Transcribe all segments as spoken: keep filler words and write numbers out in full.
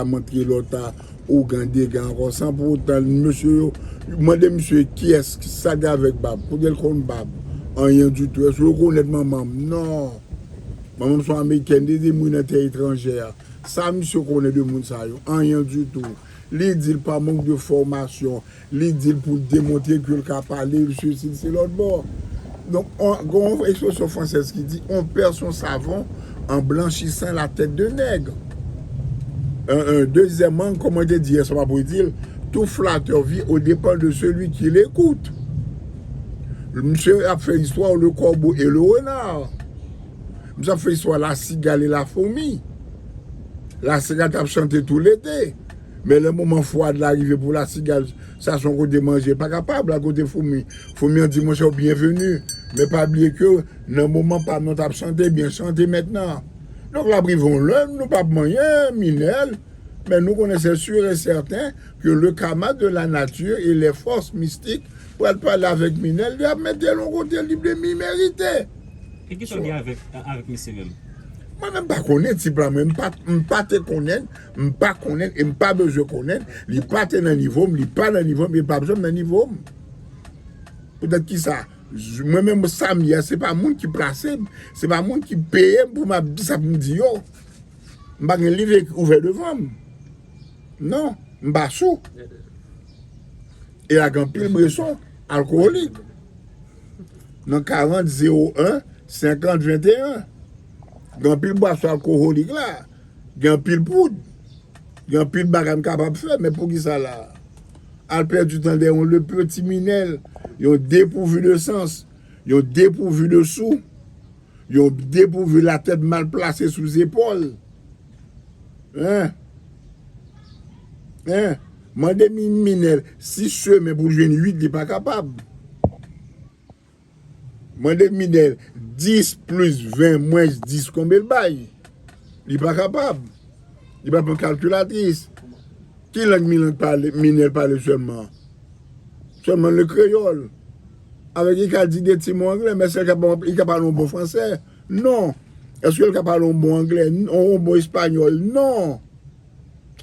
a montre lòt a ougan degan ankò, san pou otan mesye yo mande misye kiyès ki sa gen avèk bab, kote l konn bab, anyen ditou. Èske w rekonèt manman m? Non. Manman m se yon amerikèn, li te mouri nan tè etranjè a. Sa misye konnen de moun sa yo? Anyen ditou. Li di l pa mank de fòmasyon. Li di l pou l demontre ke l ka pale, l sesi, l se lòt bò. Donk, gen yon ekspresyon fransèz ki di: on perd son savon en blanchissant la tête de nègre. Dezyèmman, kòman te di yè, sa m ap redi l, tout flatteur vit aux dépens de celui qui l'écoute. Misye ap fè istwa le corbeau et le renard. Misye ap fè istwa la cigale et la fourmi. La sigal t ap chante tou lete. Men lè moman fwad la rive pou la sigal chache yon kote manje, l pa kapab, l al kote foumi. Foumi an di, monchè, w byenveni. Men pa bliye ke nan moman pa m nan w t ap chante, byen chante mentnan. Donk l ap rive yon lè, nou p ap manyen, Minèl, men nou konnen se sur et certain que le karma de la nature et les forces mystiques pral pale avèk Minèl, li ap mete l yon kote li vle, li merite. E kisa w gen avèk, avèk misye menm? Mwen menm pa konnen tip la, mwen m pa, m pa te konnen, m pa konnen e m pa bezwen konnen. Li pa te nan nivo m, li pa nan nivo m, e l p ap janm nan nivo m. Poutèt kisa? Mwen menm sa m ye a, se pa moun ki plase m, se pa moun ki peye m pou m ap di sa pou m di yo. M pa gen liv ouvè devan m. Non, m pa sou. E la gen anpil bwason alkoholik. Nan karant zewo en senkant venteyen. Gen anpil bwason alkoholik la. Gen anpil poud. Gen anpil bagay m kapab fè, men poukisa la? Al pèdi tan dèyè yon le petit Minèl, yon depouvi de sans, yon depouvi de sou, yon depouvi latèt mal plase sou zepòl. Hein? Hein? Mande Minèl sis semen pou l jwenn uit, li pa kapab. Mande Minèl dis plis ven mwens dis konbyen l bay. Li pa kapab. Li pa pran kalkilatris. Ki lang Minèl pale, Minèl pale sèlman? Sèlman le kreyòl. Avèk li ka di de ti mo anglè, men èske li ka, li ka pale yon bon fransè? Non. Èske li ka pale yon bon anglè, yon bon espanyòl? Non.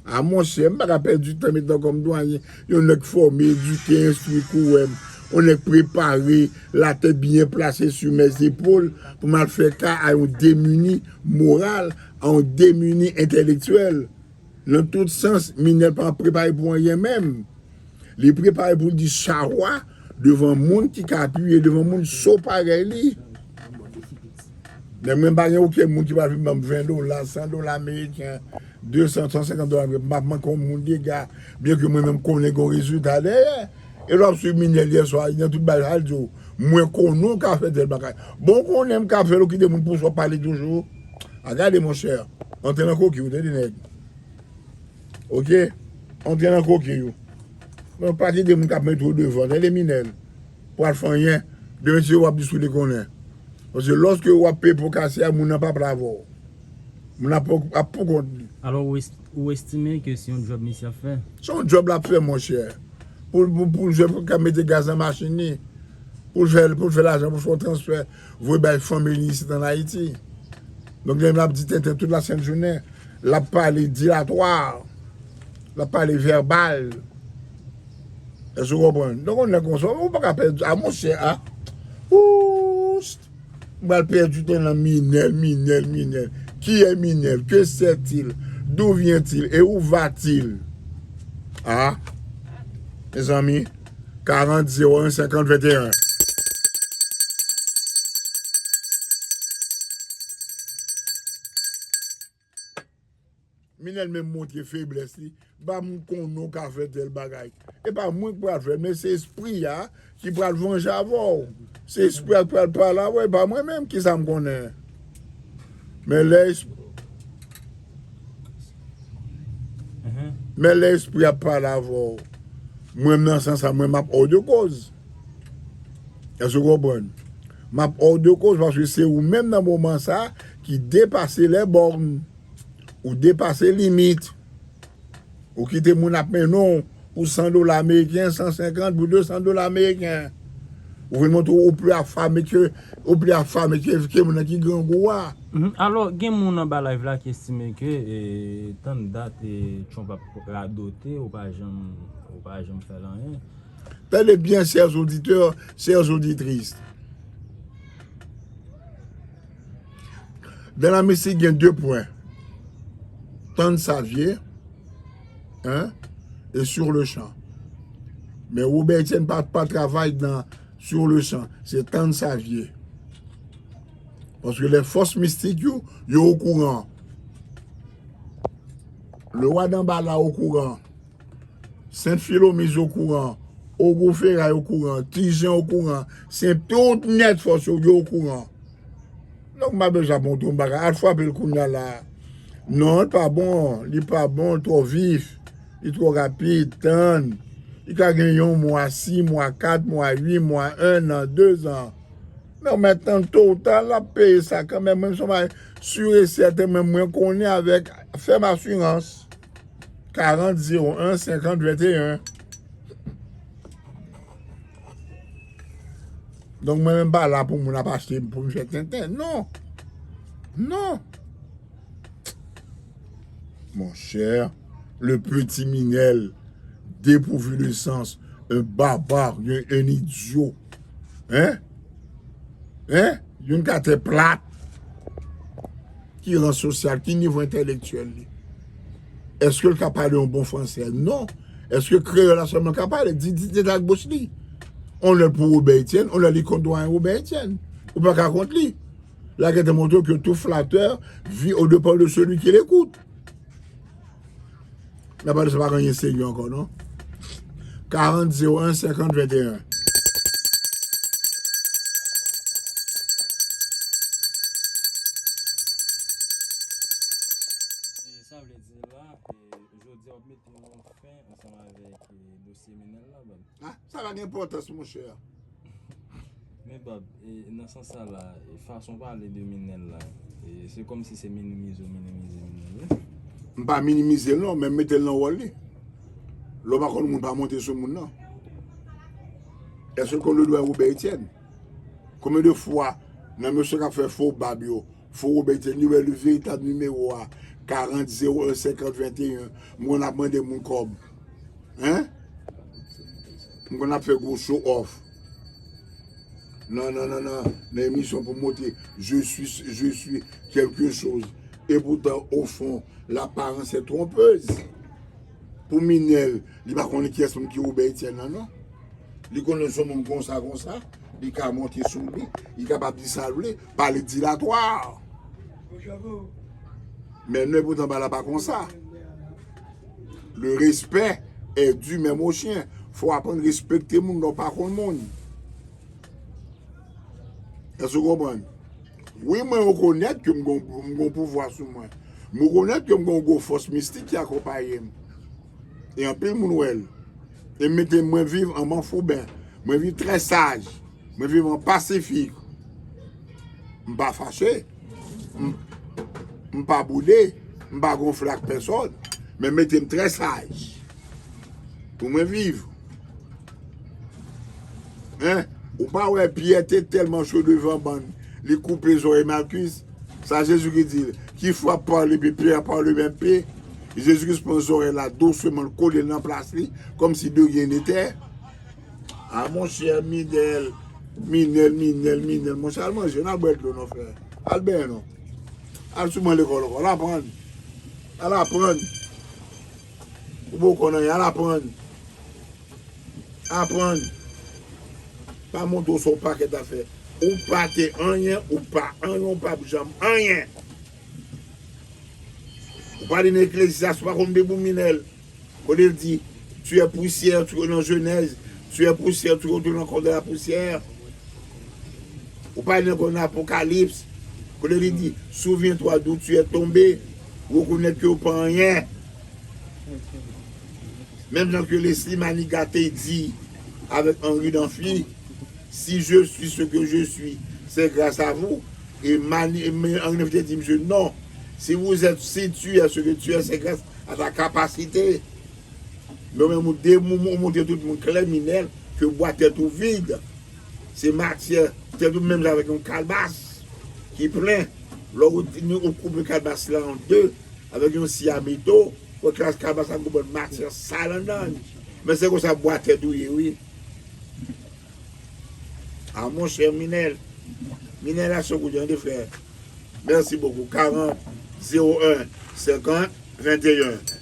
A monchè, m pa ka pèdi tan met nan kò m dwayen. Yon nèg fòme, edike, enstwi, kouwè m. Yon nèg prepare, latèt byen plase sou mè zepòl pou m al fè ka a yon demini moral, a yon demini entèlektyèl. Nan tout sans, Minèl pa prepare pou anyen menm. Li prepare pou l di chawa devan moun ki ka apiye devan moun so parèy li. Men mwen pa gen okenn moun ki pral vin ban m ven dola, san dola ameriken, de san, san senkant dola ameriken, m ap manke yon moun dega, byen ke mwen menm konnen gen yon rezilta dèyè. E lè w ap swiv Minèl yè swa, nan tout bagay, sa l di w, mwen konnen w ka fè tèl bagay. Bon, konnen m ka fè l, ou kite moun pou w pale toujou. A gade, monchè, antre nan koki w, tande nèg. Oke? Antre nan koki w. Men pa kite moun k ap mete w devan, tande Minèl. Pral fè anyen. Demen se w ap di sou li konnen. Paske lòske w ap peye po kase a, moun nan p ap la avè w. Moun nan ap, ap pou kont li. Alò, ou, est, ou estime ke se yon djòb misye ap fè? Se yon djòb l ap fè, monchè. Pou, pou, pou l jwe, pou l ka mete gaz nan machin li. Pou l fè, pou l fè lajan, pou l fè yon transfè, voye bay fanmi li isit ann Ayiti. Donk, li menm l ap di tenten tout lasent jounen. L ap pale dilatwa. L ap pale vèbal. Èske w konprann? Donk, yon nèg konsa, ou pa ka pèdi, a, monchè, a. Oust! M pral pèdi tan nan Minèl, Minèl, Minèl. Qui est Minèl? Que sait-il? D'où vient-il? Et où va-t-il? A, mezanmi, karant zewo en senkant venteyen. Minèl menm montre feblès li. Ba m konnen w ka fè tèl bagay. E pa mwen k pral fè l, men se espri a ki pral vanje avè w. Se espri a k pral pale avè w, e pa mwen menm, kisa m konnen? Men lè esp-, men lè espri a ap pale avè w, mwen menm nan sans sa, mwen m ap hors de cause. Èske w konprann? M ap hors de cause paske se ou menm nan moman sa ki depase les bornes. Ou depase limit. Ou kite moun ap mennen w pou san dola ameriken, san senkant pou de san dola ameriken. Ou vin montre ou pli afame ke, ou pli afame ke, ke moun nan ki grangou a. Mhm. Alò, gen moun anba live la ki estime ke e, tann dat e, Trump ap radote, ou pa janm, ou pa janm fè l anyen. Tande byen, chers auditeurs, chères auditrices. Dans la mistik, gen de pwen. Tann sa vye, hein, e sur le champ. Men Robert Etienne pa, pa travay nan sur le champ. Se tann sa vye. Paske lè fòs mistik yo, yo okouran. Le roi d'Anbala okouran. Sent Filomiz okouran. Ogou Feray okouran. Tijen okouran. Se tout nèt fòs yo, yo okouran. Donk, m pa bezwen ap montre yon bagay. Al frape l kounye a la. Non, li pa bon. Li pa bon, twò vif. Li twò rapid. Tann. Li ka gen yon mwa, sis mwa, kat mwa, uit mwa, en an, dezan. Men w mèt tann, to ou ta, l ap peye sa kanmenm. Mwen, m si e sèten, men mwen konnen avèk fèm asirans. Karant zewo en senkant venteyen. Donk, mwen menm pa la pou moun ap achte m pou m fè tenten. Non. Non. Mon cher, le petit Minel, dépourvu de sens, un barbare, un, un idiot. Hein? Hein? Youn ka tèt plat. Ki ran sosyal, ki nivo entèlektyèl li? Èske l ka pale yon bon fransè? Non. Èske kreyòl la sèlman l ka pale? Di, di, di tèt ak bouch li. On lè l pou Robert Etienne, on lè li kont dwayen Robert Etienne. Ou pa ka kont li. La gentan montre ke tout flatteur vit au dépens de celui qui l'écoute. N ap pale sa pa gen anyen serye ankò, non. Karant zewo en senkant venteyen. E sa vle di la, e, jodi a w ap mete yon fen ansanm avèk e, dosye Minel la, Bab. Ah, sa pa gen enpòtans, monchè. Men Bab, e, nan sans sa la, e, fason w pale de Minel la, e, se kòmsi se minimize w minimize Minel wi. M pa minimize l non, men m mete l nan wòl li. Lè w pa konn moun, pa monte sou moun nan. Èske l konn le dwayen Robert Etienne? Konbyen de fwa nan mesye k ap fè fo bab yo, fo Robert Etienne, li wè le veritab nimewo a, karant zewo en senkant venteyen, m konn ap mande moun kòb. Hein? M konn ap fè gwo show off. Nan, nan, nan, nan, nan emisyon pou montre je suis, je suis quelque chose. Epoutan, au fond, l'apparence est trompeuse. Pou Minel, li pa konnen kiyès moun ki Robert Etienne nan, non. Li konnen se yon moun konsa, konsa. Li ka monte sou li. Li kapab di sa l vle. Pale dilatwa. Men nou, epoutan, bagay la pa konsa. Le respect est dû même au chien. Fò w aprann respekte moun lè w pa konn moun. Èske w konprann? Wi, mwen rekonèt ke m gon, m gon pouvwa sou mwen. M rekonèt ke m gon gwo fòs mistik ki akonpaye m. E anpil moun wè l. E m mete mwen viv an manfouben. Mwen viv trè saj. Mwen viv an pasifik. M pa fache. M, m pa boude. M pa gonfle ak pèsòn. Men mete m trè saj. Pou mwen viv. Hein? Ou pa wè Pyè te tèlman cho devan bann, li koupe zòrèy Malkis? Sa Jezikri di l, qui frappe par l'épée, Pierre par le même pied. Jezikri pran zòrèy la dousman, l kole l nan plas li, kòmsi de rien n'était. Ah, monchè, Minel, Minel, Minel, Minel. Monchè, al manje, n al bwè dlo, non, frè. Al benyen, non. Al sou ban lekòl ankò, al aprann. Al aprann. Ou poko konn anyen, al aprann. Aprann. Pa montre w se yon pakèt afè. Ou pa te anyen, ou pa anyen, ou p ap janm anyen. Ou pa li nan Eklezyas, ou pa konn Bib ou, Minel. Kote l di, tu es poussière, tu, nan Jenèz, tu es poussière, tu retournes encore dans la poussière. Ou pa li ankò nan Apokalips, kote li di, souviens-toi d'où tu es tombé, rekonèt ke w pa anyen. Menm jan ke Leslie Manigat te di avèk Henri Namphy, si je suis ce que je suis, c'est grâce à vous. E Mani, e Henri Namphy te di misye, non, si vous êtes, si tu es ce que tu es, c'est grâce à ta capacité. Men ou menm ou de, ou montre tout moun klè, Minel, ke bwa tèt ou vid. Se matyè, tèt ou menm jan avèk yon kalbas ki plen. Lè ou, ou koupe kalbas la an de avèk yon syameto, ou kraz kalbas la, gon bòn matyè sal anndan. Men se konsa bwa tèt ou ye, wi. A monchè, Minèl. Minèl a son koudè, tande frè. Merci beaucoup. Quarante, zéro un, cinquante, vingt et un.